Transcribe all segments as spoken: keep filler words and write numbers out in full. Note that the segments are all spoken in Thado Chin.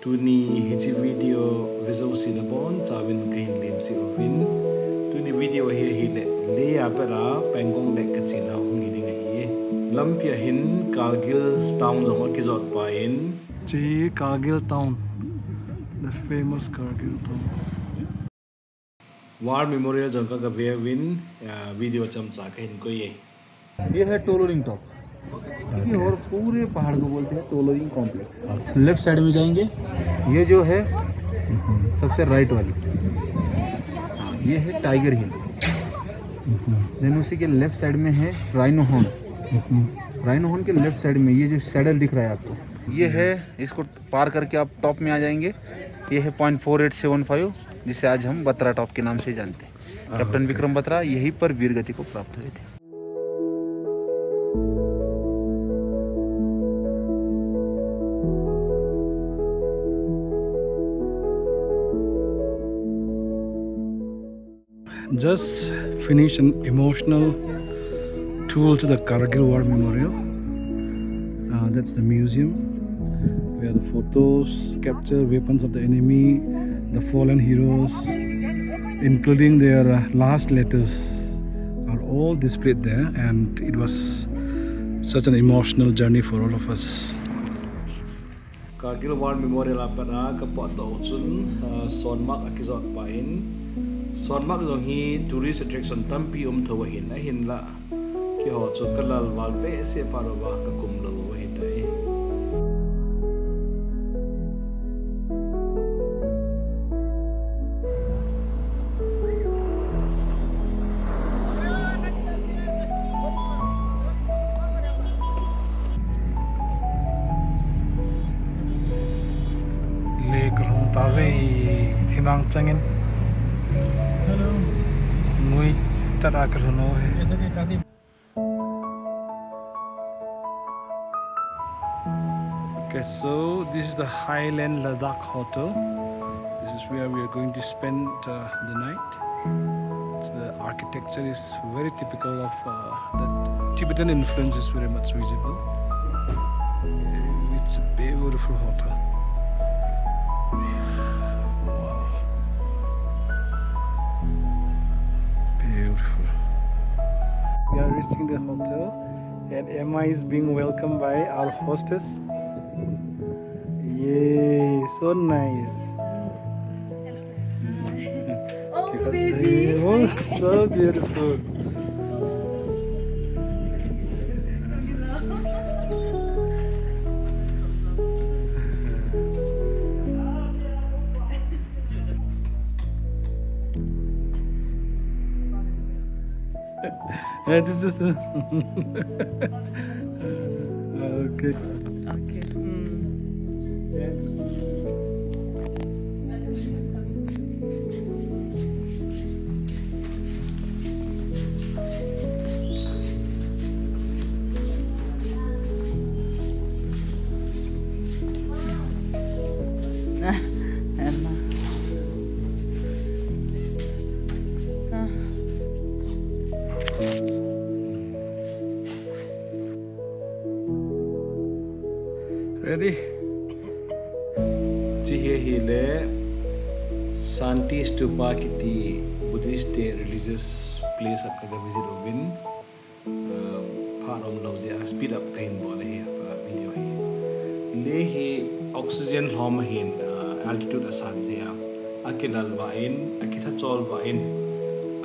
Tuni hiche video vejouse nabonchauvin kahin lemcheh uvin. Tuni video hi ahile, Leh a pat a Pangong Lake kachena hung hi ding ahi. Lampi a hin Kargil town jong akijot pai in. Hiche Kargil town, the famous Kargil town. War Memorial jong ka, kave uvin, ah, video chomcha kahin koi e. ये है टोलोरिंग टॉप। ये और पूरे पहाड़ को बोलते हैं टोलोरिंग कॉम्प्लेक्स। लेफ्ट साइड में जाएंगे, ये जो है सबसे राइट वाली, हाँ, ये है टाइगर हिल। देन उसी के लेफ्ट साइड में है राइनो हॉर्न। राइनो हॉर्न के लेफ्ट साइड में ये जो सैडल दिख रहा है आपको, ये है, इसको पार करके आप टॉप में आ जाएंगे। ये है point four eight seven five, जिसे आज हम बत्रा टॉप के नाम से जानते हैं। कैप्टन विक्रम बत्रा यहीं पर वीर गति को प्राप्त हुए थे। Just finished an emotional tour to the Kargil War Memorial. Uh, that's the museum where the photos capture weapons of the enemy, the fallen heroes, including their, uh, last letters, are all displayed there, and it was such an emotional journey for all of us. Kargil War Memorial a pat a kapotdoh u chun, ah, Sonmarg akijot pai in, Sonmarg jong hi tourist attraction tampi um thou ahin, ahinlah keiho chu kalal val behseh phat uva kakum lou u ahitai. Leh kalhung tave, thinang changin. Hello. Ngui tara kalhung uve. Okay, so this is the Highland Ladakh Hotel. This is where we are going to spend, uh, the night. The architecture is very typical of, uh, the Tibetan influence is very much visible. It's a beautiful hotel. Wow. Beautiful. We are reaching the hotel and Emma is being welcomed by our hostess. Yay, so nice. Oh, baby. Oh, so beautiful. Eh, just, just, okay. Okay. Hmm. Ready? Hiche hi ahile Santi Stupa kiti Buddhist te religious place a kaga visit uvin, ah, phat umlou jeh a speed up kahin bol ahi, ah, video hi. Leh hi oxygen lhom ahin, ah, altitude asan jeh a. Akilal vah in, akitha chol vah in,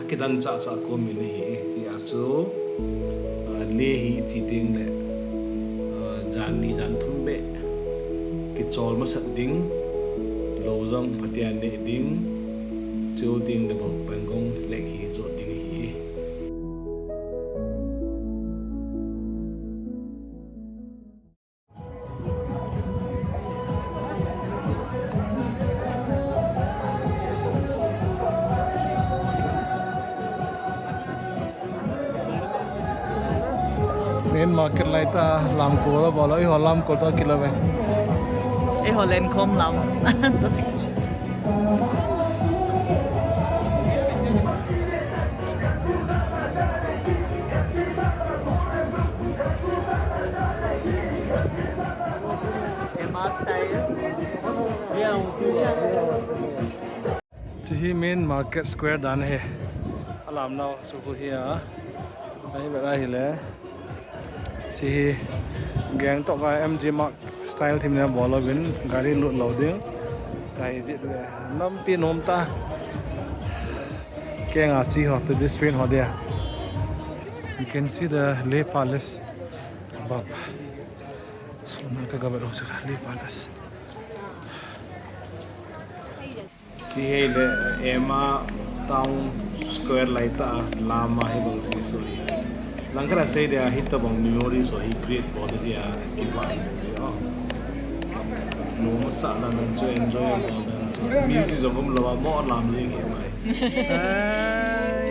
akidang chahchah kom in ahi, tia chu, ah, Leh hi iche teng le, ah, jan ni jan thum beh kichol masat ding, lou jong phaten neh ding, chuteng le bou Pangong Lake hi jot ding ahi. Main market lai ta lamkol a bol, eiho lamkol ta kilou ve. Eiho Lenkhom lam. Emma style. Hiche hi main market square dan ahi. Alam nau chu khu hi a. Ahi vet a hile. Hiche hi Gangtok a M G Marg style thim na bol louvin gari lut lou ding. Cha hi jit le. Lampi nom ta. Keng a chi ho, to this train ho dia. You can see the Leh Palace above. So, na ka gabar ho sa Leh Palace. Hiche hi le, ema town square lai ta, lam a hibang si so hi. Langkhat a sei dia, hitabang memory so hi create bol dia, kibang. Oh. Nom sa dan dan chu enjoy bol dan chu. Music jong um lou a, mo lam jing hi mai. Hai.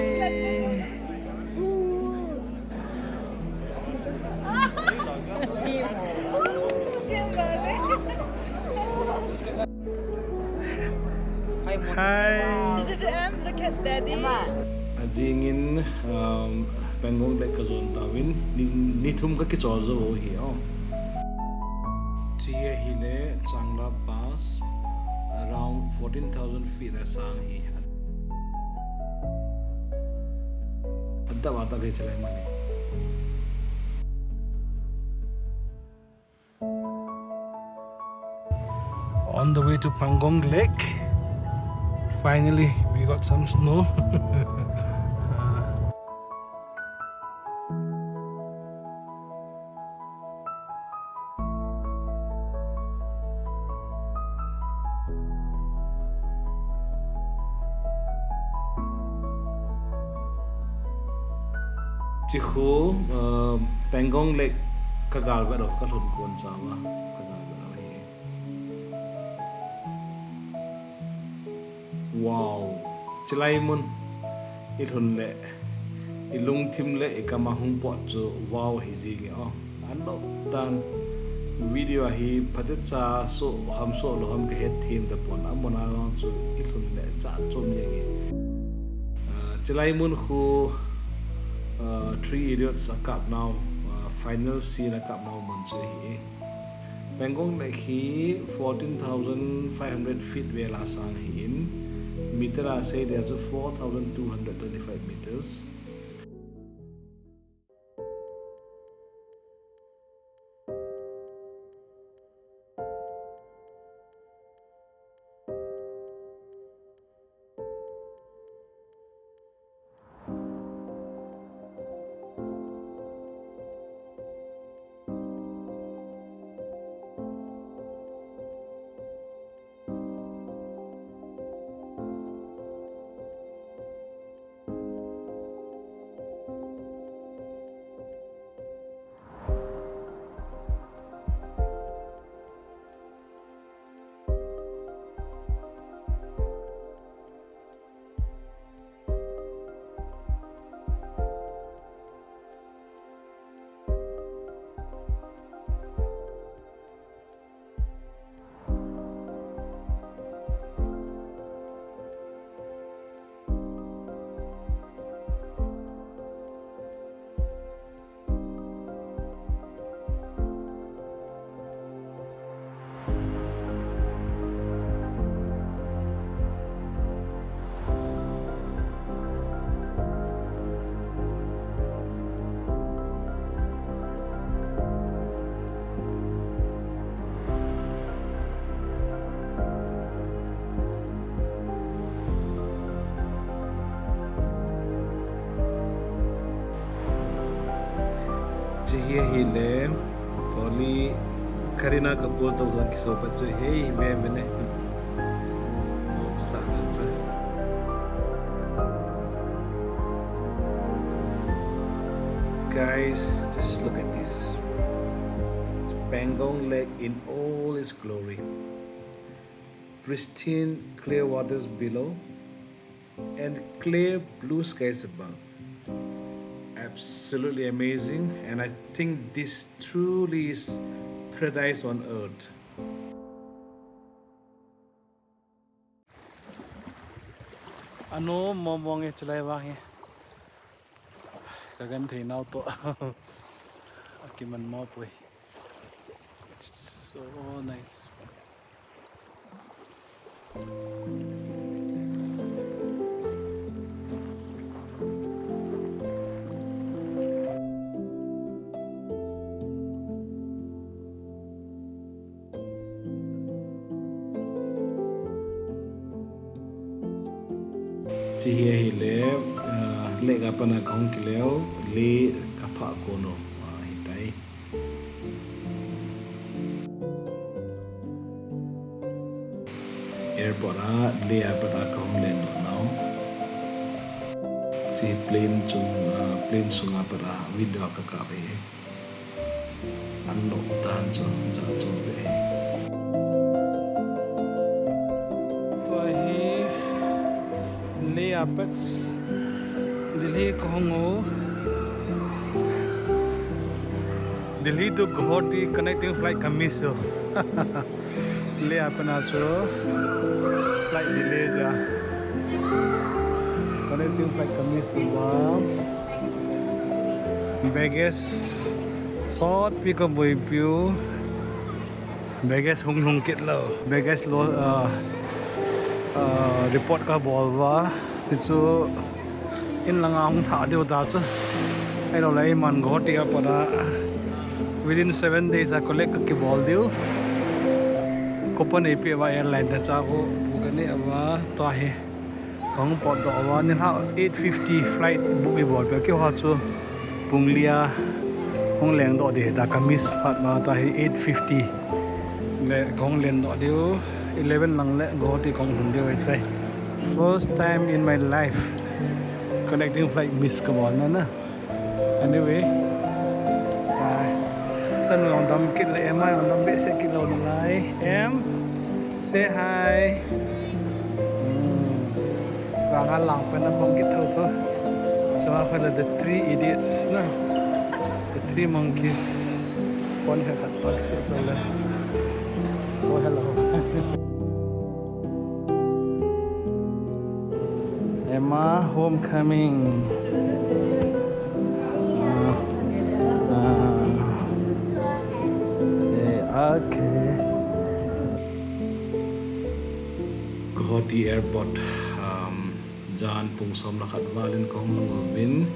Hi. Look at Daddy. Ajing in, um, Pangong Lake ka jon tauvin, ni, ni thum ka kichol jou hi, oh. Hiche hi le Changla Pass, around fourteen thousand feet a sang hi. Adap adap hi chalai mani. On the way to Pangong Lake. Finally, we got some snow. Hiche khu, uh, Pangong Lake ka gal vet u, ka lhun kon chauva, ka gal vet u hi. Wow, chilai mun i lhun le, i lungthim le i kam a hung pot chu wow hi jing e o. An lop tan. Video a hi phatecha so ham so lou ham ka het them tapon, amun a vang chu i lhun le cha chom jeng e. Ah, chilai mun khu, ah, Three Idiots a kap nau, ah, final scene a kap nau mun chu hi e. Pangong Lake hi fourteen thousand five hundred feet vel a sang hi in, meter a sei dia chu four thousand two hundred twenty-five meters. Hiche hi ahile, Korean Kareena Kapoor toh jong kiso pat chu hi ve ve ne. Sa na chu. Guys, just look at this. Pangong Lake in all its glory. Pristine clear waters below and clear blue skies above. Absolutely amazing, and I think this truly is paradise on earth. Anom mong mong e, chulai vang hi. Ka genthei nau toh. Akiman mo poi. So nice. Hiche hi ahile, ah, Leh a pat a kahung kile u, Leh kaphah kon u, ah, ahitai. Airport a Leh a pat a kahung land doh nau. Hiche plane chung, ah, plane sunga pat a video kakap ahi. An nok tan chu, ja chu ve. Tua hi Leh a pat Delhi kahung u. Delhi to Guwahati connecting flight ka miss u. Leh a pat a chu flight delay ja. Connecting flight ka miss uva. Baggage sotpi ka boipiu. Baggage hung lhung kit lou. Baggage lo, ah, ah, report ka bol uva. Chuchu in langa hung thah diu ta chu. Ahilou le, eiman Guwahati airport a within seven days a collect ka kibol diu. Coupon eipeh uva airline te, cha khu book anei uva, tua hi kahung potdoh uva, nilhah eight fifty flight book ibol peh, keiho chu pung li a hung lengdoh ding hita, ka miss phat ma, tua hi eight fifty le kahung lengdoh diu, eleven lang le Guwahati kahung lhung diu ahitai. First time in my life connecting flight miss kabol na na. Anyway, ah, chanu jong dam kit le, Emma jong dam behseh kit lou nalai. Em, say hi. Hmm. Vang a lang pen a bang kit thou thou. Chua kha le The Three Idiots na. The Three Monkeys. Pon khat khat pa kisei to le. So hello. Emma Homecoming. Ah, ah. Eh, okay. Guwahati Airport, um, jan pung som le khat val in kahung lhung uvin.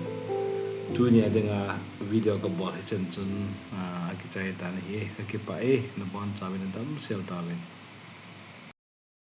Tunia dinga video kabol hi chen chun, ah, akichai tan ahi, kakipah e, nabonchauvin nadamsel tauvin.